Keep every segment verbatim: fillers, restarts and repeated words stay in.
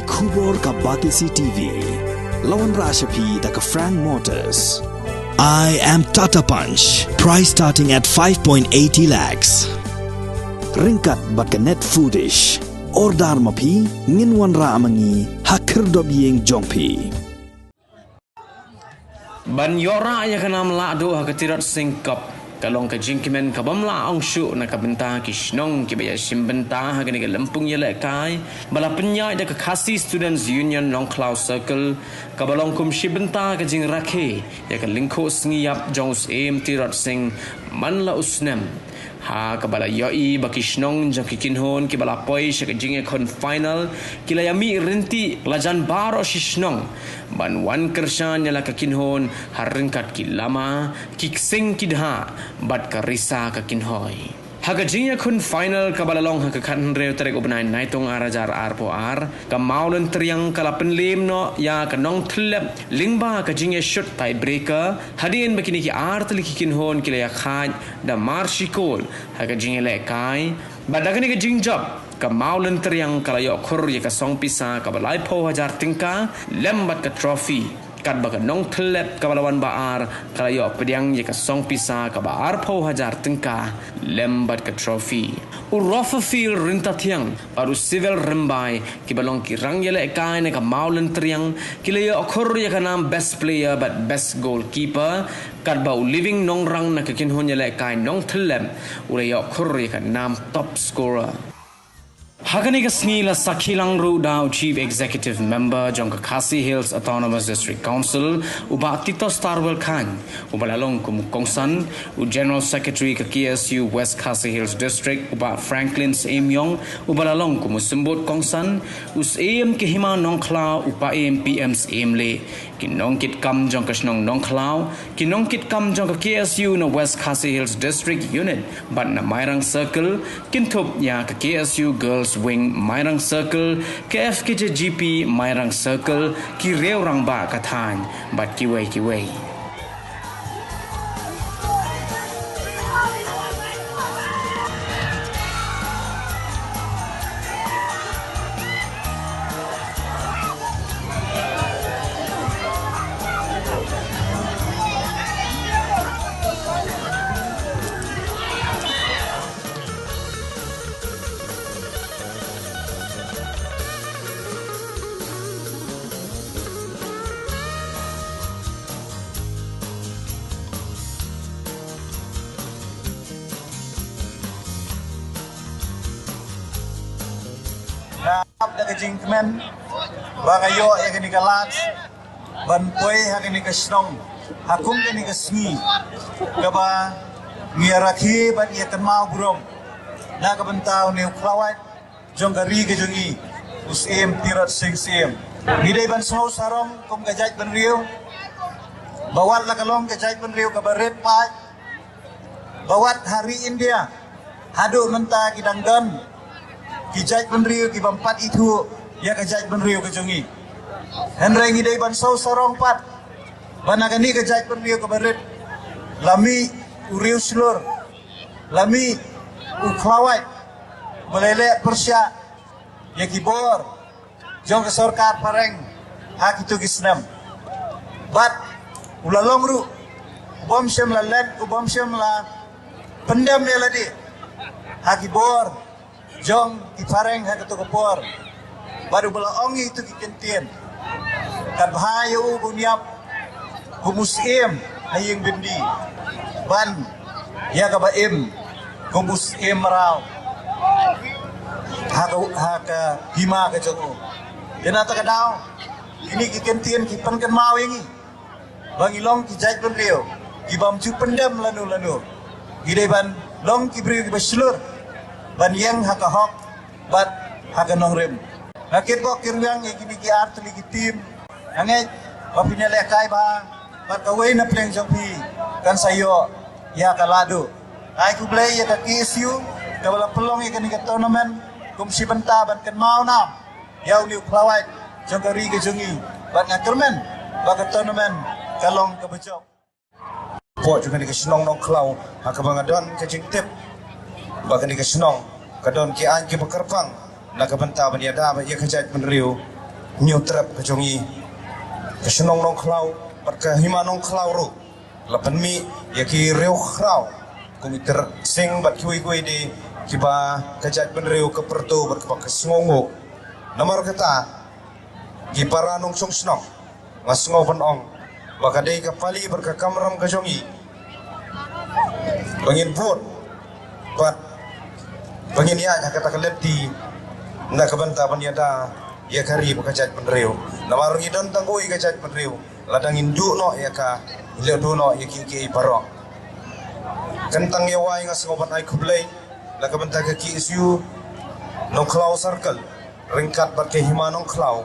Khubor ka Batesi T V. La wanrah sha phi da ka Frank Motors. I am Tata Punch. Price starting at five point eighty lakhs. Ryngkat bad ka Net Foodish. Order ma phi, ngin wanrah ma ngi ha khyrdop ïing jong phi. Ban ïoh rah ïa ka nam lahduh ha ka Tirot Sing Cup ka long ka jingkmen ka bym lah ong shuh na ka bynta ki shnong kiba ïashim bynta ha kane ka lympung ïalehkai ba la pynïaid da ka Khasi Students Union Nongkhlaw Circle, kaba long kum shi bynta ka jingrakhe ïa ka lyngkhuh sngi ïap jong u Syiem Tirot Sing man la u snem. Ha kaba la ïohi ba ki shnong jong ki kynhun kiba la poi sha ka jingïakhun final ki la ïamih ryntih la jan baroh shi shnong ban wan kyrshan ïa la ka kynhun ha ryngkat ki lama, ki ksing ki dhah bad ka risa ka kynhoi. Ha ka jingïakhun final kaba la long ha ka khathynriew tarik u bnai Naitung ar hajar arphew ar, ka Mawlyntriang ka la pynliem noh ïa ka Nongthyllep lyngba ka jingïashut tiebreaker, hadien ba kine ki ar tylli ki kynhun ki la ïakhaid da mar shi kol ha ka jingïalehkai. Bad da kane ka jingjop, ka Mawlyntriang ka la ïoh khur ïa ka song pisa kaba laiphew hajar tyngka lem bad ka trophy, katba ka Nongthyllep kaba la wan ba ar ka la ïoh pdiang ïa ka song pisa kaba arphew hajar tyngka lem bad ka trophy. U Rofafil Ryntathiang bad u Sivel Rymbai kiba long ki rang ïalehkai na ka Mawlyntriang ki la ïoh khur ïa ka nam best player bad best goalkeeper, katba u Living Nongrang na ka kynhun ïalehkai Nongthyllep u la ïoh khur ïa ka nam top scorer. Ha kane ka sngi la sakhi lang ruh da u Chief Executive Member jong ka Khasi Hills Autonomous District Council, u Bah Titos Tarwel Chyne, uba la long kum u kongsan, u General Secretary ka K S U West Khasi Hills District, u Bah Franklin Syiem Ïong, uba la long kum u symbud kongsan, u Syiem ka Hima Nongkhlaw, u Paiem P M Syiem Leh, ki nongkitkam jong ka shnong Nongkhlaw, ki nongkitkam jong ka K S U na West Khasi Hills District Unit bad na Mairang Circle, kynthup ïa ka K S U Girls Wing Mairang Circle, ka F K J G P Mairang Circle, ki riew rangbah ka thaiñ bad kiwei kiwei. Nga ap da ka jingkmen ba nga ïoh ïa kane ka lad ban poi ha kane ka shnong ha kum kane ka sngi kaba ngi ïa rakhe bad ïa kynmaw burom na ka bynta une u khlawait jong ka ri ka jong ngi, u Syiem Tirot Sing Syiem. Ngi dei ban sngew sarong kum ka jaitbynriew ba wat la ka long ka jaitbynriew kaba rit paid, ba wat ha ri India haduh mynta ki dang don ki jaitbynriew ki bym pat ithuh ïa ka jaitbynriew ka jong ngi. Hynrei ngi dei ban sngew sarong pat ba na kane ka jaitbynriew kaba rit la mih u riew shlur, la mih u khlawait ba la leh pyrshah ïa ki bor jong ka sorkar phareng ha kito ki snem. Bad u la long ruh u bym shym la leh, u bym shym la pyndem ïa lade ha ki bor jong ki phareng ha kato ka por. Bad u ba la ong ïa ito ki kyntien, kat bha ïa u ba un ïap kum u syiem ha ïing byndi, ban ïa kaba im kum u syiem mraw ha ka, ha ka hima ka jong u. Te na kata ka daw kine ki kyntien ki pynkynmaw ïa ngi ba ngi long ki jaitbynriew ki bym ju pyndem lano lano. Ngi dei ban long ki briew kiba shlur ban ïeng ha ka hok bad ha ka nongrim. Nga kitbok kyrwiang ïa kine ki ar tylli ki team. Nga ngeit ba phin ïalehkai bha bad kawei na pdeng jong phi kan sa ïoh ïa ka ladu. Ai khublei ïa ka K S U kaba la pynlong ïa kane ka tournament kum shi bynta ban kynmaw nam ïa une u khlawait jong ka ri ka jong ngi. Bad nga kyrmen ba ka tournament ka long kaba jop. Pok jong kane ka shnong Nongkhlaw ha kaba nga don ka jingtip ba kane ka shnong ka don ki aiñ kiba kyrpang na ka bynta ban ïada bad ïa ka jaitbynriew. Hynñiew Trep ka jong i, ka shnong Nongkhlaw bad ka hima Nongkhlaw ruh la pynmih ïa ki riewkhraw kum i Tyrkhsing bad kiwei kiwei de kiba ka jaitbynriew ka pyrto bad kaba ka sngewnguh. Namar kata, ki para nongshong shnong, nga sngew ban ong ba ka dei ka pali bad ka kamram ka jong i ba ngin bud bad ba ngin ïaid ha kata ka lynti na ka bynta ban ïada ïa ka ri bad ka jaitbynriew. Namar ngi don tang kawei ka jaitbynriew, lada ngin duh noh ïa ka, ngin duh noh ïa kiei kiei baroh. Kyntang ïa wai, nga sngew ban ai khublei na ka bynta ka K S U Nongkhlaw Circle ryngkat bad ka hima Nongkhlaw,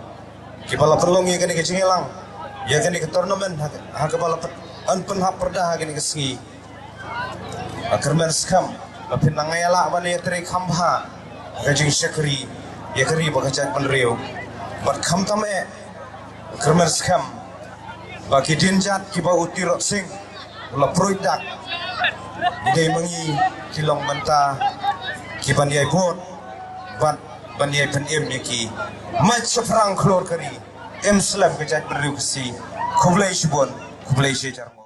kiba la pynlong ïa kane ka jingïalang, ïa kane ka tournament ha, ha kaba la pyn-, yn pynhap pyrda ha kane ka sngi. Nga kyrmen skhem ba phin nang ïalah ban ïatrei kham bha ha ka jingshakri ïa ka ri bad ka jaitbynriew. Bad khamtam eh, nga kyrmen skhem ba ki dienjat kiba u Tirot Sing u la pruid dak, dei ma ngi ki long mynta ki ban ïai bud bad ban ïai pynim ïa ki. Mait shaphrang khlur ka ri, im slem ka jaitbynriew Khasi. Khublei shibun, khublei shihajar.